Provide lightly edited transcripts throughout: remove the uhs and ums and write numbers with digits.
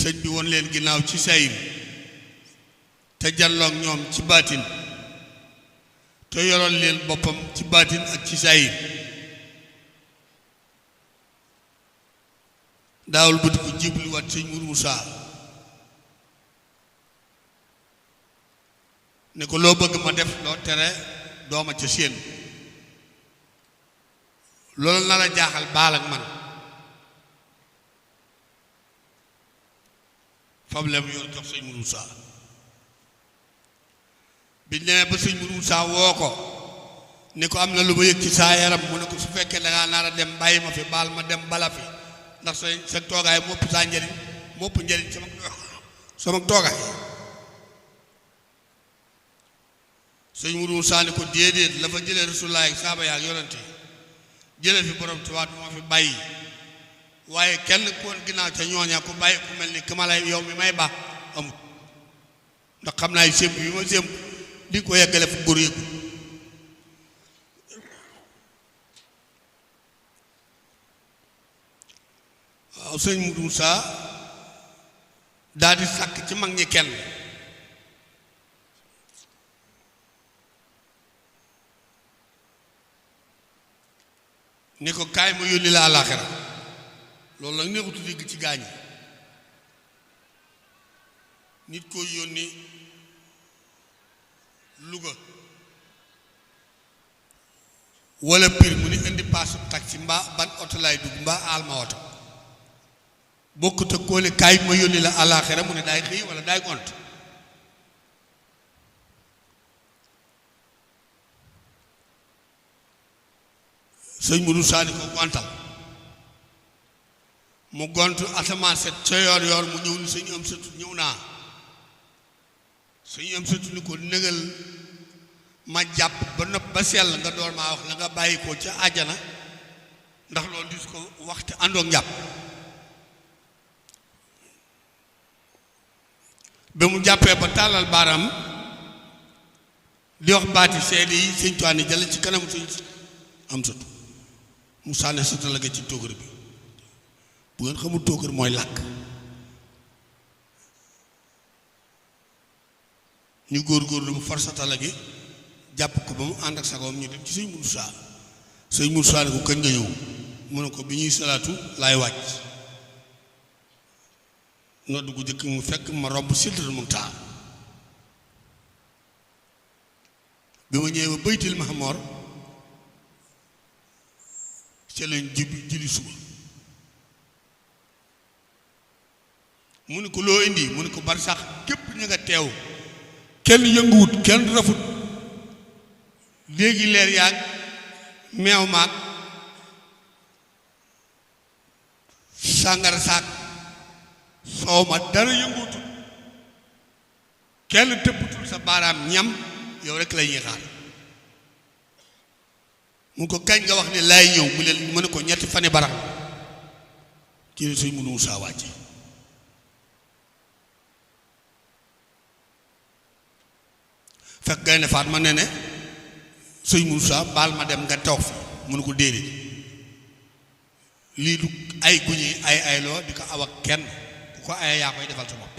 sëñ bi won leen ginnaaw ci sayir te jàlloog ñoom ci baatin te yoroon leen boppam ci baatin ak ci sayir daawul bëti ko jibliwaat sëñ Mourou Moussa ne ko loo bëgg ma def loo tere dooma ca séen loolu na la jaaxal baal ak man problème yoon jox sëñ Mourou Moussa biñ demee ba sëñ Mourou Moussa woo ko ni ko am na lu ma yëg ci saa yaram mu ne ko su fekkee dangaa nar a dem bàyyi ma fi baal ma dem bala fi ndax sa toogaay mopp saa njëriñ mopp njëriñ sama toogaay sëñ Mourou Moussa ni ko déedéet la fa jëlee Rasulullah ak saaba yaa ak yonante jëlee fi borom tubaab moo fi bàyyi waaye kenn ku woon ginnaaw ca ñooña ku bàyyi ku mel ni ki ma lay yow mi may baax amut ndax xam naa sémb bi ma sémb di ko yeggale fu góor yëgu waaw sëñ Mourou Moussa daal di sàkk ci mag ñi kenn ni ko kaay ma yónni la àllaaxira loolu nag neexutu dégg ci gaañi nit koo yónni Louga wala Pire mu ni indi paasu taxi mbaa ban oto laay dugg mbaa aal ma oto bokkut ak koo ne kaay ma yónni la àllaaxira mu ne daay xëy wala daay gont sëñ Mourou Sani ko gontal mu gontu asamaan set ca yoor yoor mu ñëw ni sëñ am sëtu ñëw naa sëñ am sëtu ni ko négal ma jàpp ba nopp ba sell nga door maa wax la nga bàyyi ko ca àjjana ndax loolu dis ko waxte àndoog njàpp ba mu jàppee ba tàllal baaram di wax baati seede yi sëñ Tuwaani jële ci kanam sëñ am sëtu mu sànne satala ga ci tóokër bi bu ngeen xamul tóokër mooy làkk ñu góor-góor lu mu far satala gi jàpp ko ba mu ànd ak sagoom ñu dem ci sëñ Mourou Moussa sëñ Mourou Moussa ne ko kañ nga ñëw mu ne ko bi ñuy salaatu laay wàcc nodd gu jëkk mu fekk ma romb Sidral Muntaha bi ma ñëwee ba Baytil Mahmour ci lañ julli suba mu ne ko loo indi mu ne ko bar sax képp ñu nga teew kenn yënguwut kenn rafut léegi leer yaag meew maag sàngara saak soow ma dara yënguwutul kenn tëpputul sa baaraam ñam yow rek la ñuy xaar mu ko kañ nga wax ne laay ñëw mu leen mu ne ko ñetti fani barax ci ne sëñ Mourou Moussa wàcce fekk Gaynde Fatma ne ne sëñ Moussa baal ma dem nga toog fi mu ne ko déedéet lii du ay guñi ay loo di ko aw ak kenn ku ko ay yaa koy defal sa bopp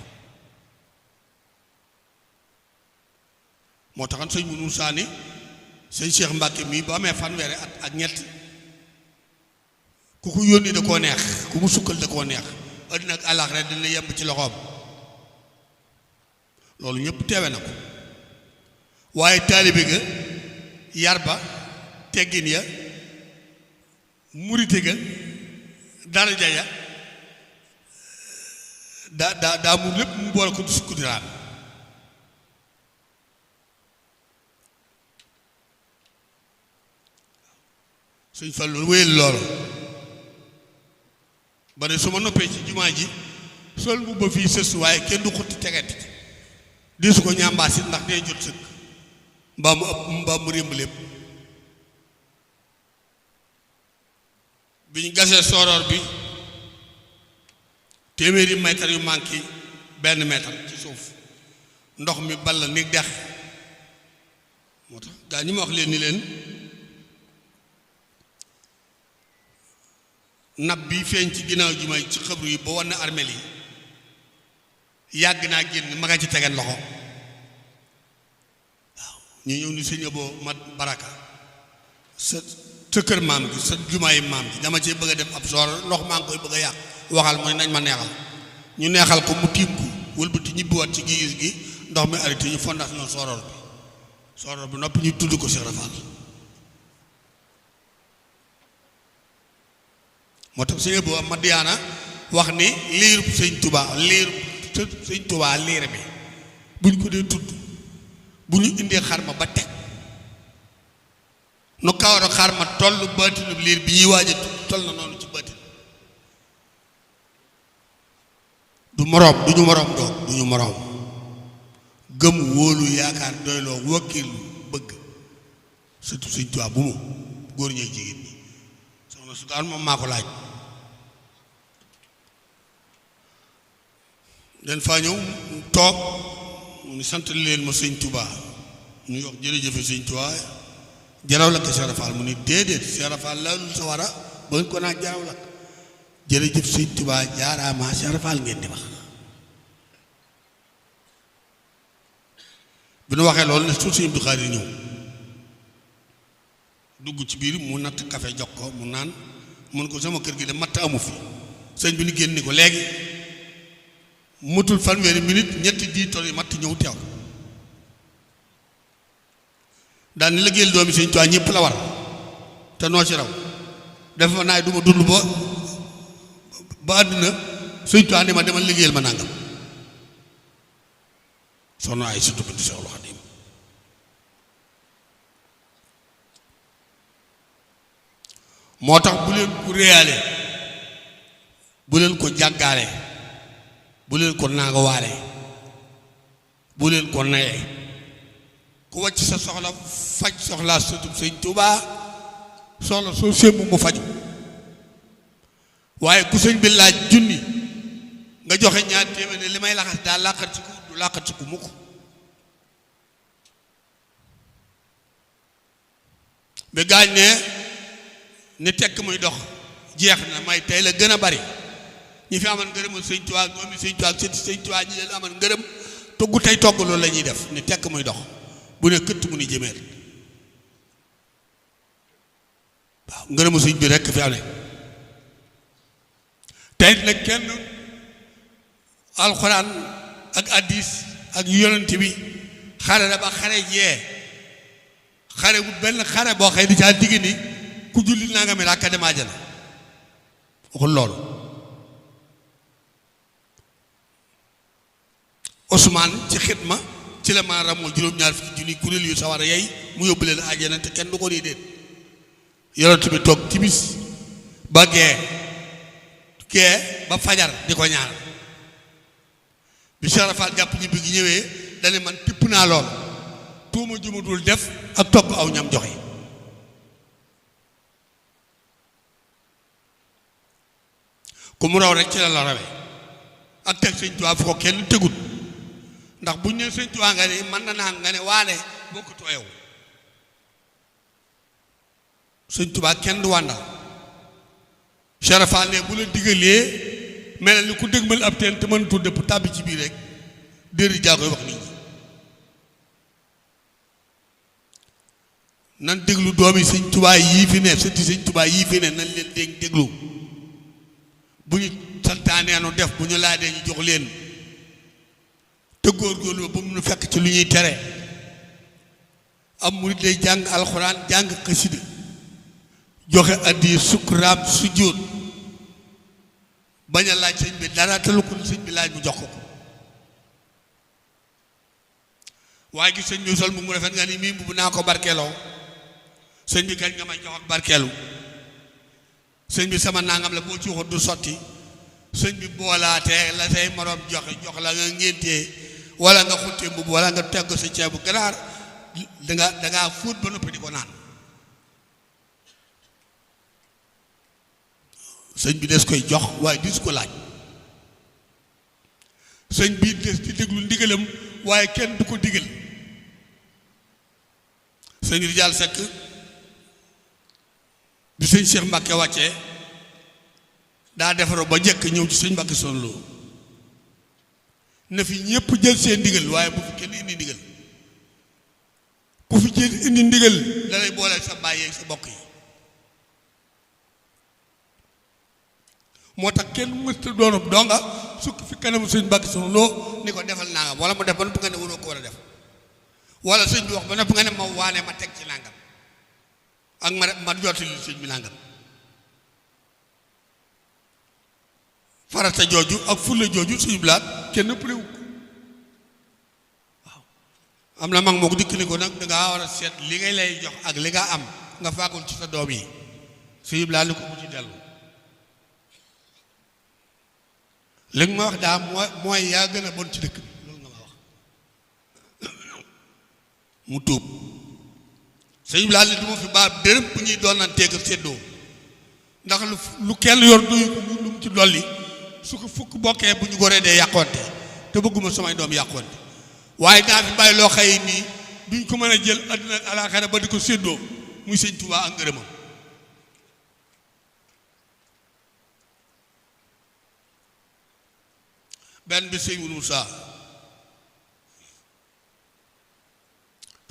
moo taxan sëñ Mourou Moussa ni sëñ Cheikh Mbacke mii ba amee fanweeri at ak ñett ku ko yónni da koo neex ku mu sukkal da koo neex àddina ak àllaaxira dina yemb ci loxoom loolu ñëpp teewe na ko waaye taalibe ga yar ba teggin ya murite ga daraja ya daa mu lépp mu boole ko du sukk diraam suñ Fallu wéyal loolu ba ne su ma noppee ci jumaa ji sol bu ba fii sës waaye kenn du xutti tegati di su ko ñambaas it ndax dee jot sëkk mbaa mu ëpp mbaa mu rémb lépp bi ñu gasee sooroor bi téeméeri mètre yu manqué benn mètre ci suuf ndox mi ball ni dex moo tax gaa ñi ma wax leen ni leen nab bi feeñ ci ginnaaw jumaa yi ci xabru yi ba wan na armeel yi yàgg naa génn ma nga ci tegal loxo waaw ñu ñëw ni sëñ boo mat baraka sa kër maam gi sa jumaay maam gi dama cee bëgg a def ab soor ndox maa ngi koy bëgg a yàq waxal mooy nañ ma neexal ñu neexal ko mu tiim ko wëlbati ñibbiwaat ci gis gi ndox mi arrêté ñu fondation sooroor bi noppi ñu tudd ko Cheikh Rafal moo tax sëñ boo Madiana wax ni liirub sëñ Touba liir bi buñ ko dee tudd bu ñu indee xarma ba teg nu kawar a xarma toll baatinub liir bi ñuy waaj a tudd toll na noonu ci baatin du ñu moroom gëm wóolu yaakaar doyloo wakkilu bëgg surtout sëñ Touba bu mu góor ñee jigéen ñi soxna su daal moom maa ko laaj den faa ñëw toog mu ni sant leen ma sëñ Touba ñu wax jërëjëfe sëñ Touba jaraw la ko Cheikh Rafal mu ni déedéet Cheikh Rafal laalul sa wara ba nga ko naa jaraw la jërëjëf sëñ Touba jaaraama Cheikh Rafal ngeen di wax bi nu waxee loolu ne suuf sëñ Abdou Khadre ñëw dugg ci biir mu natt café jox ko mu naan mun ko sama kër gi de matt amu fi sëñ bi ni génn ni ko léegi mutul fanweeri minute ñetti 10 tonnes yi matt ñëw teew daal ni liggéeyal doomi sëñ Tuubaa ñëpp la war te noo ci raw dafa naay du ma dund ba àdduna sëñ Tuubaa ni ma demal liggéeyal ma nangam soxna ay surtout bintu Seexul Xadiim moo tax bu leen ko réyaale bu leen ko jàggaale bu leen ko naagawaale bu leen ko nayee ku wàcc sa soxla faj soxlaa sutub sëñ Tuubaa soxla soo sémbu mu faju waaye ku sëñ bi laaj junni nga joxe ñaar téeméer ne li may laxas daal làqat ci ku du làqat ci ku mukk ba gaañ ne ni tekk muy dox jeex na may tey la gën a bari ñi fi amoon ngërëmal sëñ Tuubaa doomi sëñ Tuubaa sëti sëñ Tuubaa ñi leen amoon ngërëm toggu tey togg loolu la ñuy def ni tekk muy dox bu ne këtt mu ni jëmeel waaw ngërëmu sëñ bi rekk fi am ne tey nag kenn alxuraan ak addis ak yonent bi xare la ba xare jee xare bu benn xare boo xëy di caa digg ni ku julli naa nga mi ràkka dem àjjana waxul loolu Ousmane ci xitma ci la ma ramoo juróom-ñaar fukki junni kuréel yu sawar yey mu yóbbu leen àjjana te kenn du ko nii déet yonent bi toog timis ba gee ba fajar di ko ñaanal bi Cheikh Rafal jàpp ñi bi gi ñëwee dane man tipp naa lool tuuma ju ma dul def ak togg aw ñam joxe ku mu raw rek ci la la rawee ak teg sëñ Tuubaa fu ko kenn tegut ndax buñ ne sëñ Tuubaa nga ne mën na naa nga ne waane bokkutoo yow sëñ Tuubaa kenn du wàndal Cheikh Rafal ne bu la digalee mel ni ku dëgmal ab teen te mënatul dëpp tàbbi ci biir rek déedéet jaa koy wax nit ñi nan déglu doomi sëñ Tuubaa yii fi ne sëti sëñ Tuubaa yii fi ne nan leen déglu bu ñu santaaneenu def bu ñu laajee ñu jox leen te góorgóorlu ba mu fekk ci lu ñuy tere am murid day jàng alxuraan jàng xasida joxe addi sukkuraam sujjóot bañ a laaj sëñ bi dara te lu ko sëñ bi laaj mu jox ko waaye gis sëñ bi sol mu rafet nga ni mii bu naa ko barkeeloo sëñ bi kañ nga may jox ak barkeelu sëñ bi sama nangam la boo ci waxut du sotti sëñ bi boolaatee la say moroom jox la nga ngéntee wala nga xuttee mbubb wala nga tegg sa ceebu ganaar dangaa fóot ba noppi di ko naan sëñ bi des koy jox waaye dis ko laaj sëñ bi des di déglu ndigalam waaye kenn du ko digal sëñ Rijaal Sekk bi sëñ Cheikh Mbàkke wàccee daa defaroo ba njëkk ñëw ci sëñ Mbàkke Soxna Lo na fi ñëpp jël seen ndigal waaye bu fi kenn indi ndigal ku fi jël indi ndigal da lay boole sa bàyyi sa bokk yi moo tax kenn mësta doonub donga sukk fi kanamu sëñ Mbàkke Soxna Lo ni ko defal nangam wala mu def ba noppi nga ne waroo ko war a def wala sëñ bi wax ba noppi nga ne ma waane ma teg ci nangam ak ma jottali sëñ bi nangam farata jooju ak fulla jooju sëñ bi laat kenn ëppale wu ko waaw am na mag moo ko dikk ni ko nag dangaa war a seet li ngay lay jox ak li nga am nga fàggul ci sa doom yi sëñ bi laat ni ko mu ci dellu li nga ma wax daa mooy yaa gën a bon ci dëkk bi loolu nga ma wax mu tuub sëñ bi laat ni du ma fi baa dërëm bu ñuy doon naan teeg séddoo ndax lu kenn yor duyu ko lu mu ci dolli su ko fukk bokkee bu ñu goree dee yàqoonte te bëgguma samay doom yàqoonte waaye daa fi bàyyi loo xëy nii duñ ko mën a jël àddina ak alaaxira ba di ko séddoo muy sëñ Tuubaa ak ngërëmam benn bi sëñ Moussa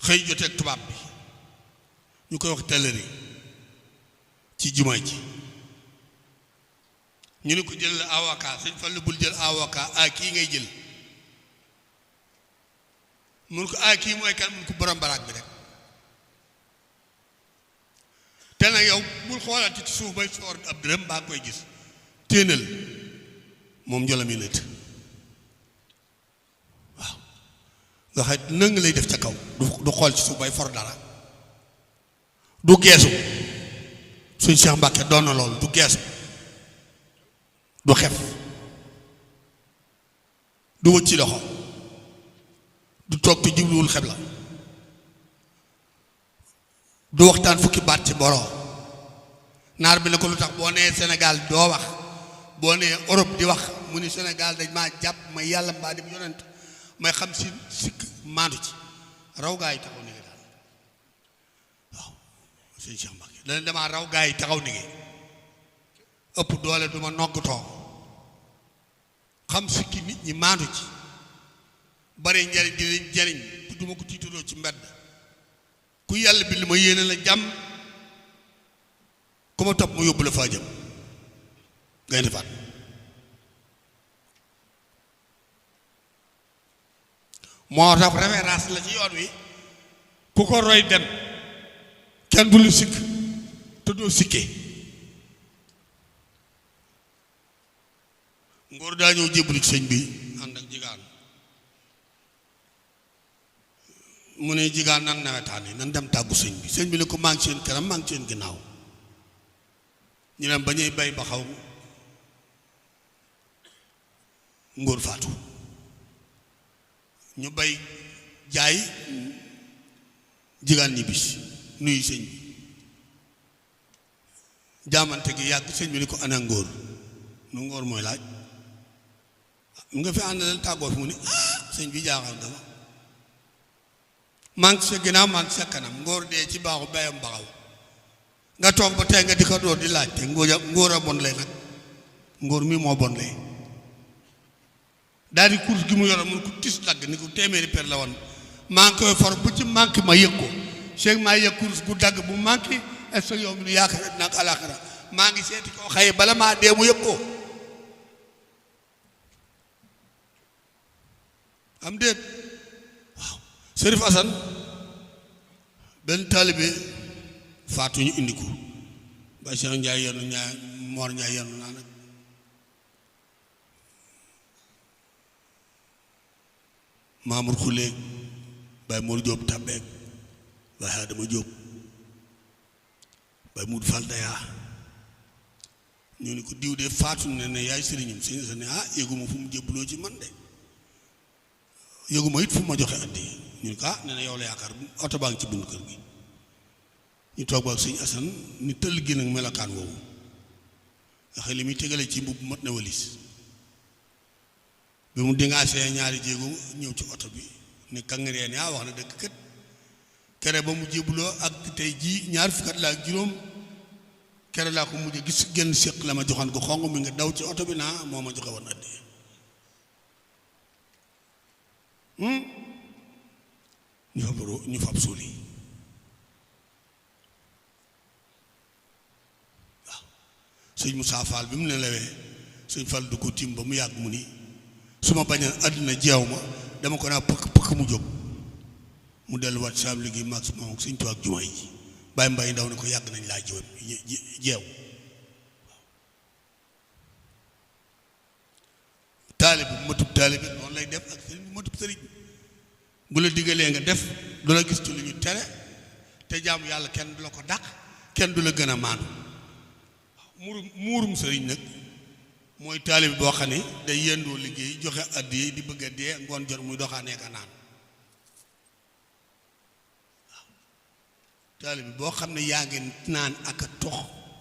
xëy joteeg tubaab bi ñu koy wax tëllëri ci jumaa ji ñu ne ko jël avocat sëñ Fallu bul jël avocat kii ngay jël mun ko kii mooy kan mun ko borom baraag bi rek te nag yow bul xoolal ci suuf bay soor ab dërëm baa koy gis téenal moom njolam yi lët waaw nga xay nëng lay def ca kaw du xool ci suuf bay for dara du geesu suñ Cheikh Mbàkke doon na loolu du geesu du xef du wëcc ci loxo du toog te jubluwul xeb la du waxtaan fukki baat ci boroo naar bi ne ko lu tax boo nee Sénégal doo wax boo nee Europe di wax mu ni Sénégal dañ maa jàpp may yàlla mbaa dem yonent may xam si sikk maandu ci raw gaa yi taxaw ni nga daal waaw sëñ Cheikh Mbacke dana damaa raw gaa yi taxaw ni nga ëpp doole du ma noggatoo xam sikki nit ñi maandu ci bari njariñ di leen jariñ du ma ko tiituroo ci mbedd ku yàlla bi li ma yéene la jàmm ku ma topp ma yóbbu la faa jëm ngay defaat moo tax référence la ci yoon wi ku ko roy dem kenn du lu sikk te doo sikkee ngóor daa ñëw jébbalu ci sëñ bi ànd ak jigaan mu ne jigaan nan nawetaan yi nan dem tàggu sëñ bi sëñ bi ne ko maa ngi seen kanam maa ngi seen ginnaaw ñu dem ba ñuy bay ba xaw ngóor faatu ñu bay jaay jigaan ñi bis nuyu sëñ bi jaamante gi yàgg sëñ bi ni ko ana ngóor nu ngóor mooy laaj mu nga fi ànd leen tàggoo fi mu ni sëñ bi jaaxal dama maa ngi sa ginnaaw maa ngi sa kanam ngóor dee ci baaxu bayam baxaw nga toog ba tey nga di ko door di laaj te ngóor a bon lay nag ngóor mi moo bon lay daal di course gi mu yoroon mun ko tis dagg ni ko téeméeri per la woon maa ngi koy for bu ci manqué ma yëg ko seeg maa yëg course gu dagg bu manqué est-ce que yow mi nu yaakaar nag alaxira maa ngi seeti koo xaye bala maa dee mu yëg ko am déet waaw Sërif Asan benn taalibe faatu ñu indi ko Baye Cheikh Ndiaye yenn ñaa Mor Ndiaye yenn naa nag Mamour Xuleeg Baye Mor Diop Tabbeek Baye Adama Diop Baye Moudou Fall Daya ñu ni ko diw de faatu ne yaay sëriñam sëñ sa ne yëguma fu mu jébbaloo ci man de yëguma it fu ma joxe addi ñu ni ko nee na yow la yaakaar oto baa ngi ci buntu kër gi ñu toog ba ak sëñ Asan ni tëll gi nag melokaan woowu nga xam li muy tegale ci mbubb mat na walis bi mu dingaasee ñaari jéego ñëw ci oto bi ni kangaree ne wax na dëgg kët kere ba mu jébbuloo ak tey jii ñaar fukkat la ak juróom kere laa ko mujj gis genn séq la ma joxoon ko xong mi nga daw ci oto bi naa moo ma joxe woon addi ñu fab suul yi waaw sëñ Moussa Fall bi mu ne lewee sëñ Fall du ko tiim ba mu yàgg mu ni su ma bañoon àddina jeew ma dama ko naa pëkk mu jóg mu delluwaat saam liggéey maag su moom sëñ Tuubaa ak jumaa ji bàyyi mbay ndaw ne ko yàgg nañ laa jeew taalibe bu matub taalibe noonu lay def ak sëriñ bu matub sëriñ bu la diggalee nga def du la gis ci lu ñu tere te jaamu yàlla kenn du la ko dàq kenn du la gën a maandu muurum sëriñ nag mooy taalibe boo xam ne day yendoo liggéey joxe addiya di bëgg a dee ngoon jot muy doxaanee ka naan waaw taalibe boo xam ne yaa ngi naan ak a tox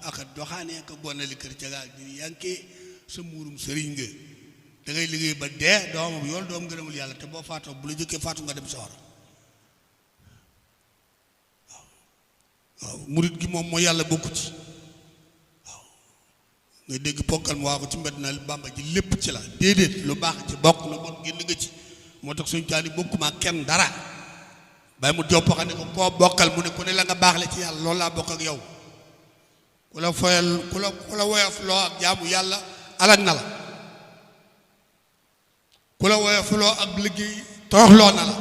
ak a doxaanee ak a gonali kër cagaa di yaa ngi sa muurum sëriñ nga da ngay liggéey ba dee doomam yoon doom gërëmul yàlla te boo faatoo bu la jëkkee faatu nga dem sawara waaw murit gi moom mooy yàlla bokku ci waaw nga dégg ponkal mu waa ko ci mbedd na Bàmba ji lépp ci la déedéet lu baax ci bokk lu bon génn nga ci moo tax suñu taali bokkuma kenn dara bàyyi mu jopp xam ne ko koo bokkal mu ne ku ne la nga baax la ci yàlla loolu laa bokk ak yow ku la foyal ku la woyof loo ak jaamu yàlla alag na la ku la woyofuloo ak liggéey toroxloo na la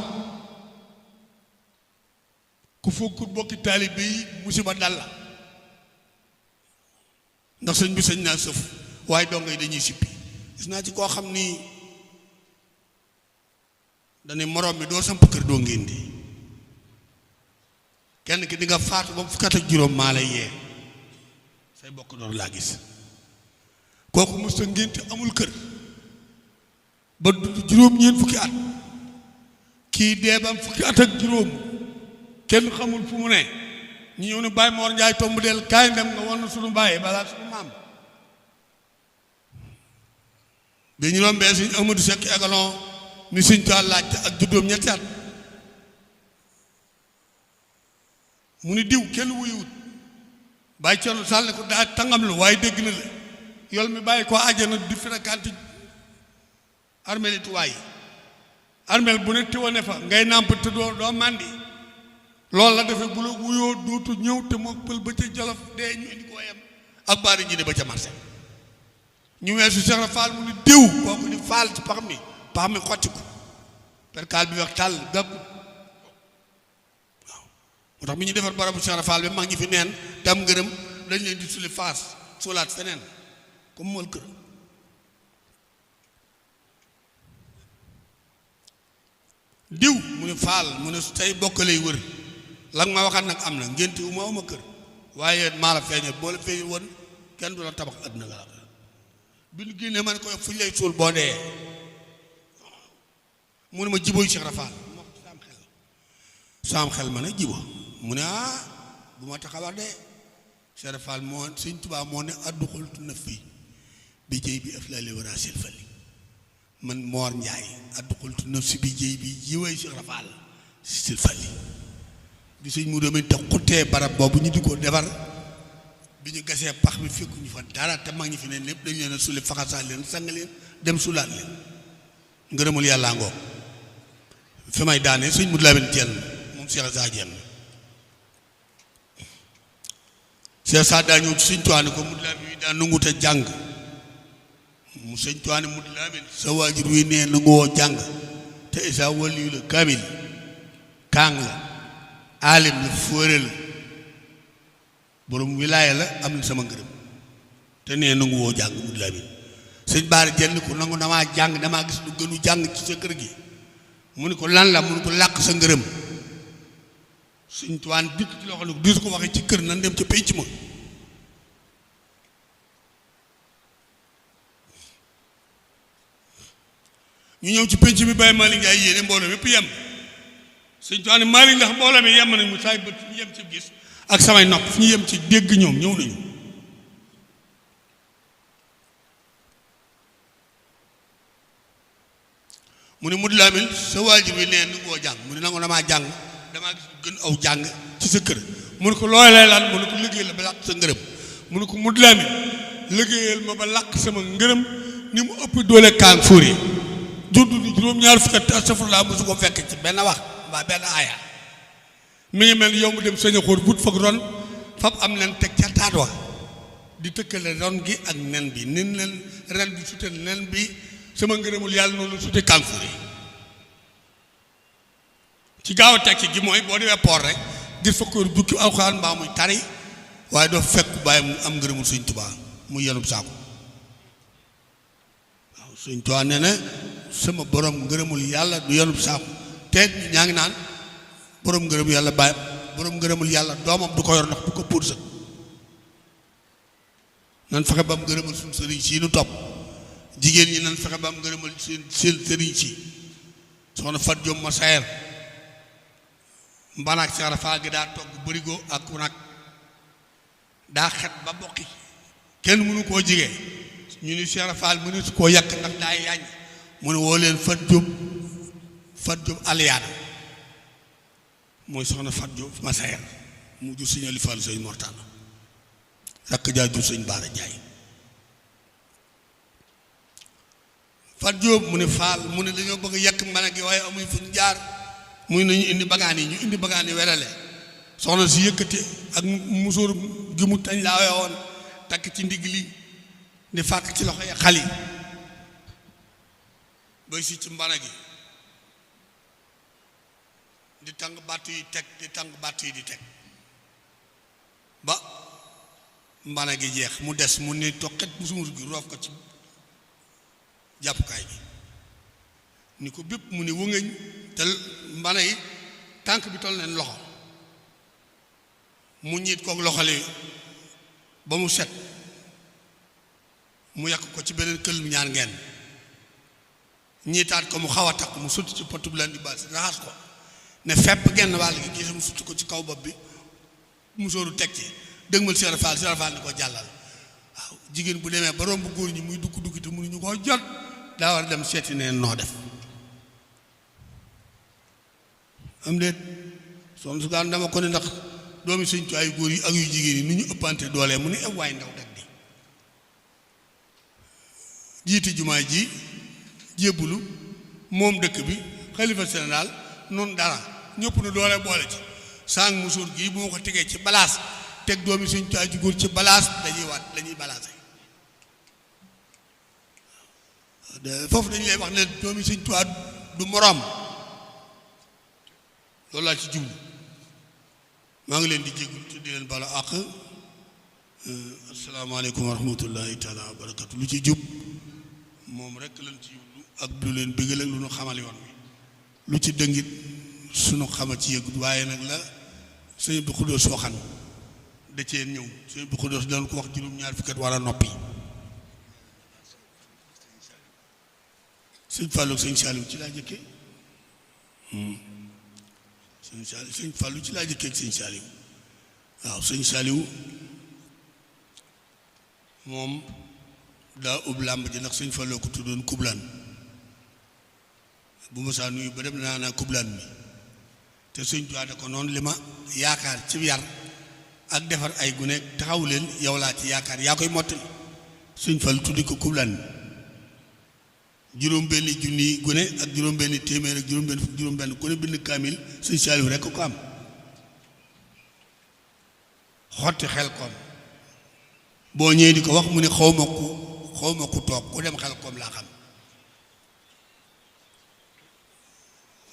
ku fokkut bokki taalibe yi musiba dal la ndax sëñ bi sëñ naa sëf waaye dongo yi dañuy sippi gis naa ci koo xam ni dañuy moroom mi doo samp kër doo ngeen di kenn ki di nga faatu ba fukkat ak juróom maa lay yee say bokk doon laa gis kooku mos ta ngénte amul kër ba juróom-ñeent fukki at kii dee ba am fukki at ak juróom kenn xamul fu mu ne ñu ñëw ne Baye Mor Ndiaye tomb del kaay dem nga wan na sunu bàyyi balaa sunu maam bi ñu rombee suñ Amadou Seck égalon mi suñ toit laajte ak juddoom ñetti at mu ni diw kenn wuyuwut Baye Thierno Sall ne ko daa tàngam lu waaye dégg na la yol mi bàyyi ko àjjana di fréquente armeel yi tuwaay armeel bu ne tiwa ne fa ngay nàmp te doo màndi loolu la defee bu la wuyoo dootu ñëw te moo pël ba ca Jolof dee ñu indi ko yem ak baari ji ne ba ca marché ñu weesu Cheikh Fall mu ni diw kooku ni faal ci pax mi xotti ko perkaal bi wax tàll gàggu waaw moo tax mi ñu defar barabu Cheikh Fall bi mag ñi fi neen te am ngërëm dañ leen di suli faas sulaat feneen comme mool kër diw mu ne faal mu ne tey bokk lay wër la nga ma waxaat nag am na ngénte wu ma uma kër waaye maa la feeñal boo la feeñal woon kenn du la tabax àdduna la bi nu génnee ma ne ko fu ñu lay suul boo dee mu ne ma jibooy Cheikh Rafal ma ko saam xel ma ne jibo mu ne bu ma taxawar de Cheikh Rafal moo Sëñ Tuubaa moo ne addu xultu na fii bi jëy bi af laa li war a silfali man Mor Ndiaye addu xultu na si bi jëy bi jiwooy Cheikh Rafal silfali bi sëñ mu doon te xuttee barab boobu ñu di ko defar bi ñu gasee pax mi fekkuñu fa dara te mag ñi fi ne lépp dañu leen a suli faxasaal leen sang leen dem sulaat leen ngërëmul yàllaa ngoog fi may daane sëñ mu Lamin Jenn moom Cheikh Sa Jenn Cheikh Sa daa ñëw ci sëñ Tuwaane ko mu Lamin wi daa nangu te jàng mu sëñ Tuwaane mu Lamin sa waajur wi nee nanguwoo jàng te isa waliyu la kaamil kaang la aalim la fóore la borom wilaaya la am na sama ngërëm te nee nangu woo jàng mu Lamin sëñ Baara Jenn ko nangu damaa jàng damaa gis lu gënu jàng ci sa kër gi mu ne ko lan la mu ne ko làq sa ngërëm sëñ Tuwaan dikk ci loxo ne ko du ko waxee ci kër nan dem ca pénc ma ñu ñëw ci pénc mi Baye Malick Ndiaye yéene mbooloo mépp yem sëñ Tuwaan Malick ndax mbooloo mi yem nañ mu saay bët fu ñu yem ci gis ak samay nopp fu ñu yem ci dégg ñoom ñëw nañu mu ne Modou Lamine sa waajur wi nee nu ngoo jàng mu ne nangu damaa jàng damaa gis gën aw jàng ci sa kër mu ne ko looy lay lan mu ne ko liggéeyal la ba làq sa ngërëm mu ne ko Modou Lamine liggéeyal ma ba làq sama ngërëm ni mu ëpp doole kaan fóoree juddu di juróom-ñaar fukki at astafurlaa mosu ko fekk ci benn wax mbaa benn aaya mi ngi mel yow mu dem sañ a xóor but foog ron fab am nen teg ca taat wa di tëkkale ron gi ak nen bi nin leen ren bi sute nen bi sama ngërëmul yàlla noonu sute kànfur yi ci gaaw a tekki gi mooy boo demee poor rek gis fa ko bukki alxuraan mbaa muy tari waaye doo fekk bàyyi mu am ngërëmul Sëñ Tuubaa muy yenub saako waaw Sëñ Tuubaa nee na sama borom ngërëmul yàlla du yenub saako te ñaa ngi naan borom ngërëmul yàlla bàyyi borom ngërëmul yàlla doomam du ko yor ndax du ko pour sa nan fexe ba am ngërëmal suñu sëriñ si nu topp jigéen ñi nan fexe ba am ngërëmal seen sëriñ si soxna Fat Diop ma sayer mbanaak Seex Rafaa gi daa togg bërigo ak nag daa xet ba bokki kenn mënu koo jigee ñu ni Seex Rafaa mënu su koo yàq ndax daa yàññ mu ne woo leen Fat Diop aliyaana mooy soxna Fat Diop ma sayer mu jur Sëñ Ali Fall Sëñ Mortana rakk jaa jur Sëñ Baara Jaay Fat Diop mu ne Fall mu ne dañoo bëgg yàq mbanag gi waaye amuñ fu ñu jaar muy nañu indi bagaan yi ñu indi bagaan yi werale soxna si yëkkati ak musóor gi mu tañ laa woon takk ci ndigg li di fàkk ci loxo yi xali bay si ci mbana gi di tàng bàtt yi teg di tàng bàtt yi di teg ba mbana gi jeex mu des mu ne toqet musumus gi roof ko ci jàppukaay bi ni ko bépp mu ne wëngëñ te mbana yi tànk bi toll leen loxo mu ñiit kook loxole ba mu set mu yàq ko ci beneen kël ñaar ngeen ñiitaat ko mu xaw a takk mu sotti ci potu bi leen di baas raxas ko ne fepp genn wàll gi gis mu sotti ko ci kaw bopp bi musóoru teg ci dëgmal Seex Faal ni ko jàllal waaw jigéen bu demee ba romb góor ñi muy dugg te mënuñu koo jot daa war a dem seeti neen noo def am déet soxna su gaan dama ko ne ndax doomi Sëñ Tuubaa yu góor yi ak yu jigéen yi ni ñu ëppante doole mu ne waay ndaw dag di jiiti jumaa ji jébbulu moom dëkk bi xalifa général noonu dara ñëpp na doole boole ci sang musuur gii bu ma ko tegee ci balaas teg doomi Sëñ Tuubaa ju góor ci balaas dañuy balaase foofu dañu lay wax ne doomi Sëñ Tuubaa du moroom loolu laa ci jublu maa ngi leen di jéggul te di leen bala àq asalaamaaleykum wa rahmatullahi taala wa barakatu lu ci jub moom rek lañ ci jublu ak lu leen bëggal ak lu nu xamal yoon wi lu ci dëngit sunu xama ci yëgut waaye nag la sëñ Abdou Khoudoss waxan da cee ñëw sëñ Abdou Khoudoss daan ko wax juróom-ñaar fukki at war a noppi sëñ Fallou sëñ Saliou ci laa jëkkee sëñ Fallou ci laa jëkkee ak sëñ Saliou waaw sëñ Saliou moom daa ub làmb ji ndax sëñ Fallou ko tuddoon kublaan bu ma saa nuyu ba dem naa kublaan mi te sëñ Tuubaa da ko noonu li ma yaakaar ci yar ak defar ay gune taxaw leen yow laa ci yaakaar yaa koy mottali sëñ Fallou tuddi ko kublaan mi juróom-benni junni gune ak juróom-benni téeméer ak juróom-benn gune bind kaamil sëñ Saliou rekk ko am xotti xel koom boo ñëwee di ko wax mu ne xaw ma ku toog ku dem xel koom laa xam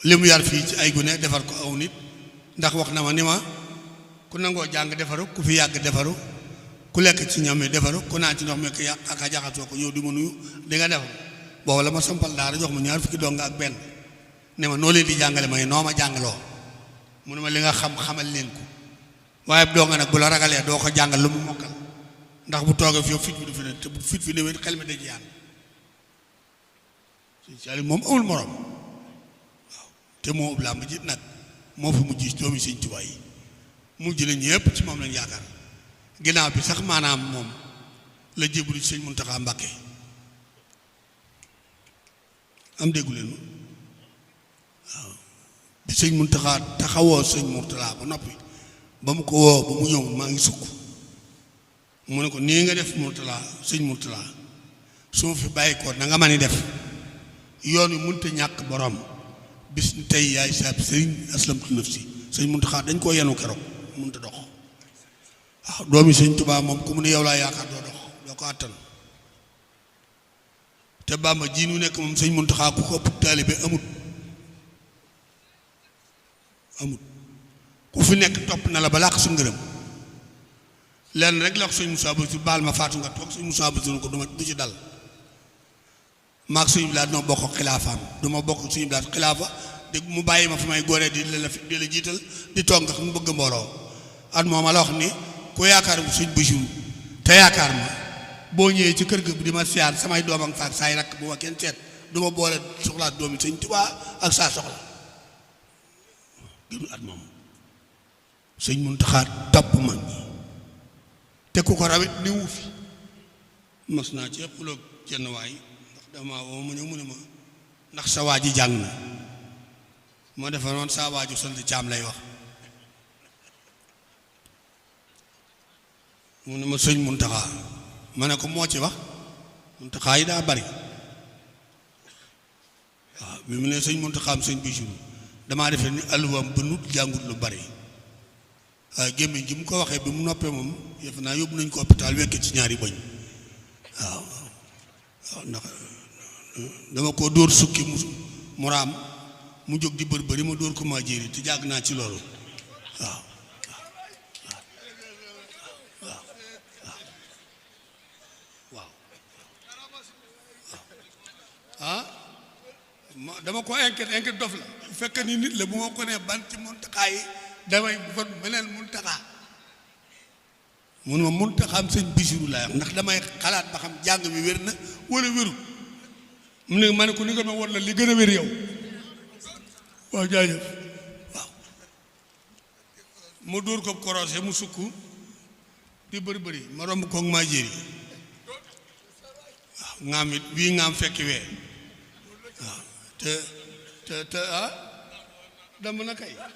li mu yar fii ci ay gune defar ko aw nit ndax wax na ma ni ma ku nangoo jàng defaru ku fi yàgg defaru ku lekk ci ñam yi defaru ku naan ci ndox mi ak a jaxasoo ko ñëw di ma nuyu di nga defaru boobu la ma sampal daara jox ma ñaar fukki donga ak benn ne ma noo leen di jàngale may noo ma jàngaloo mu ne ma li nga xam xamal leen ko waaye donga nag bu la ragalee doo ko jàngal lu mu mokkal ndax bu toogee fi yow fit bi du fi ne te bu fit fi newee xel mi da jiyaan sëñ Saliou moom amul morom waaw te moo ub làmb ji nag moo fi mujj doomi Sëñ Tuubaa yi mujj na ñëpp ci moom lañ yaakaar ginnaaw bi sax maanaam moom la jébbalu ci sëñ Muntaxa Mbàkke am déggu leen waaw bi sëñ Muntaxa taxawoo sëñ Murtala ba noppi ba mu ko woo ba mu ñëw maa ngi sukk mu ne ko nii nga def Murtala sëñ Murtala su ma fi bàyyi ko na nga mën a def yoon wi mënta ñàkk borom bis ni tey yaay saab sëriñ aslamtu nafsi sëñ Muntaxa dañ koo yenu keroog mënta dox waaw doomi sëñ Tuubaa moom ku mu ne yow laa yaakaar doo dox doo ko àttan te Bàmba ji nu nekk moom sëñ Muntaxa ku ko ëpp taalibe amut ku fi nekk topp na la ba làq su ngërëm lenn rek la wax sëñ Moussa Bassirou baal ma faatu nga toog sëñ Moussa Bassirou ko du ci dal maag sëñ Blaat noo bokk xilaafaam du ma bokk sëñ Blaat xilaafa di mu bàyyi ma fi may góoree di la jiital di toog nga mu bëgg mbooloo at moom ma la wax ni ku yaakaar bu sëñ Bassirou te yaakaar ma boo ñëwee ci kër ga di ma siyaar samay doom ak faak saay rakk bu ma kenn seet du ma boole soxlaa doomi sëñ Tuubaa ak saa soxla gënu at moom sëñ Muntaxa topp mag ñi te ku ko rawit ni wu fi mas naa ci xuloog jenn waay ndax dama woo mu ñëw mu ne ma ndax sa waa ji jàng na moo defa noonu sa waaju sant caam lay wax mu ne ma sëñ Muntaxa ma ne ko moo ci wax Muntaxa yi daa bari waaw bi mu ne sëñ Muntaxaam sëñ Bassirou damaa defee ni alluwaam ba nut jàngut lu bari waaye gémmiñ gi mu ko waxee bi mu noppee moom yëf naa yóbbu nañ ko hôpital wekk ci ñaari bëñ waaw ndax dama ko dóor sukki mu raam mu jóg di bëri ma dóor ko maa jéeri te jàgg naa ci loolu waaw dama ko inquiète dof la bu fekkee ni nit la bu ma ko nee ban ci Muntaxa yi damay bu fa beneen Muntaxa mun ma Muntaxaam sëñ Bassirou laa wax ndax damay xalaat ba xam jàng mi wér na wala wéru mu ne ma ne ko ni nga ma war la li gën a wér yow waaw jaajëf waaw ma dóor ko korosé mu sukk di bëri ma romb koog maa jéeri waaw ngaam it bii ngaam fekki wee waaw te dama na kay waaw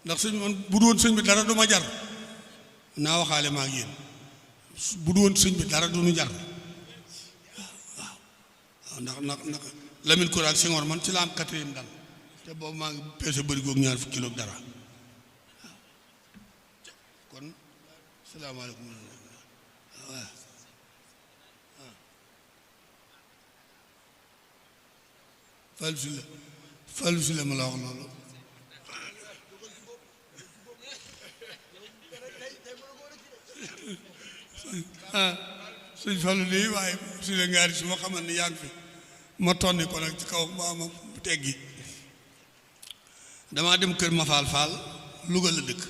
ndax sëñ man bu du woon sëñ bi dara du ma jar naa waxaale maa ngi yéen bu du woon sëñ bi dara du nu jar waaw ndax Lamine Koura ak Senghor man ci la am 4e dal te boobu maa ngi peese bëri goog ñaar fukki kilo dara waaw kon salaamaaleykum waaw Fallou si la ma la wax loolu sëñ Fallou lii waaye si la ngaari su ma xamal ni yaa ngi fi ma tonni ko nag ci kaw ma teggi damaa dem kër ma faal Louga la dëkk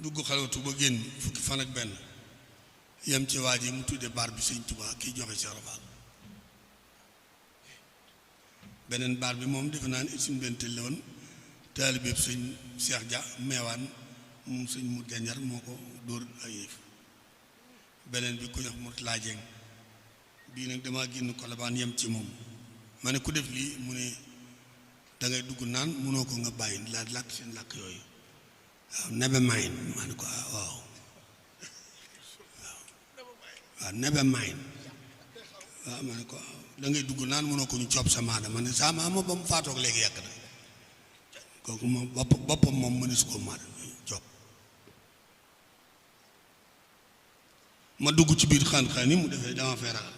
dugg xalwatu ba génn fukki fan ak benn yem ci waa ji mu tudde baar bi sëñ Tuubaa kii joxe ci Rafal beneen baar bi moom defe naa ne suñ benn tëlle woon taalibe sëñ Cheikh Dia meewaan moom sëñ mu janjar moo ko dóor ay yëf beneen bi ku ñox mot laa jeng bii nag damaa génn Kolobaan yem ci moom ma ne ku def lii mu ne dangay dugg naan mënoo ko nga bàyyi laa làkk seen làkk yooyu waaw nebe mayin ma ne ko waaw nebe mayin waaw ma ne ko da ngay dugg naan mënoo ko ñu coob sa maana ma ne sa maama ba mu faatoog léegi yàgg na kooku moom boppam moom mënees koo maana coob ma dugg ci biir xaan-xaan yi mu defee dama fee ragal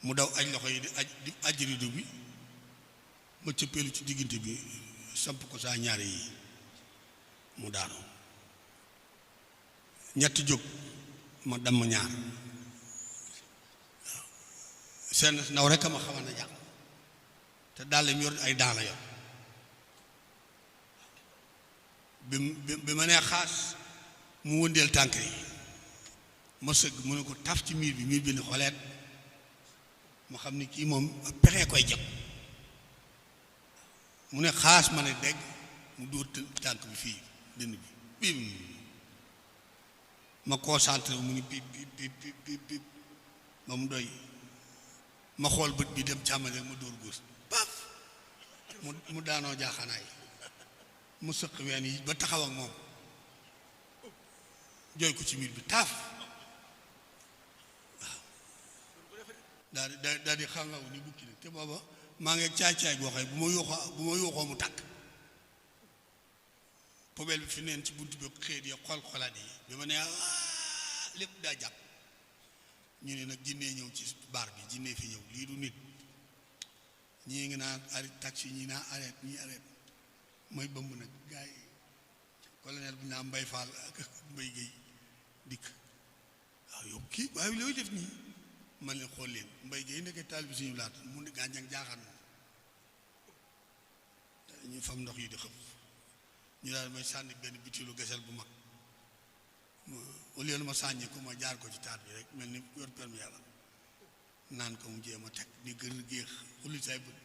mu daw aj loxo yi di aj rido bi ma cëppeelu ci diggante bi samp ko saa ñaari yi mu daanu ñetti jóg ma damm ñaar seen ndaw rek a ma xamal na jàq te daal yor ay daan la yor bi ma nee xaas mu wëndeel tànk yi ma sëgg mu ne ko taf ci miir bi ni xoleet ma xam ni kii moom pexee koy jëpp mu ne xaas ma ne dégg mu dóor tànk bi fii dënn bi ma concentré mu ni bip ba mu doy ma xool bët bi dem càmmoñ rek ma dóor góos paf mu daanoo jaaxanaay mu sëq ween yi ba taxaw ak moom jooy ko ci miir bi taaf daal di xangaw ni bukki nag te booba maa ngi caay-caay goo xëy bu ma yuuxoo mu tàkk poubelle bi fi neen ci buntu bi xëet ya xol-xolaat yi bi ma ne lépp daa jàpp ñu ne nag jinnee ñëw ci baar bi jinnee fi ñëw lii du nit ñii ngi naan arrêté taxi ñii naa arrêté ñii arrêté mooy bëmb nag gars yi colonel bi naa Mbay Fall ak Mbay Géey dikk waaw yow kii waaye looy def nii man leen xool leen Mbay Géey nekkee taal bi suñu laata mu ne gàncax jaaxaan ñu fam ndox yi di xëpp ñu daal may sànni benn bitilu gasel bu mag au lieu ma sànni ko ma jaar ko ci taat bi rek mel ni yor permis yàlla naan ko mu jéem a teg di gër géex xulli say bët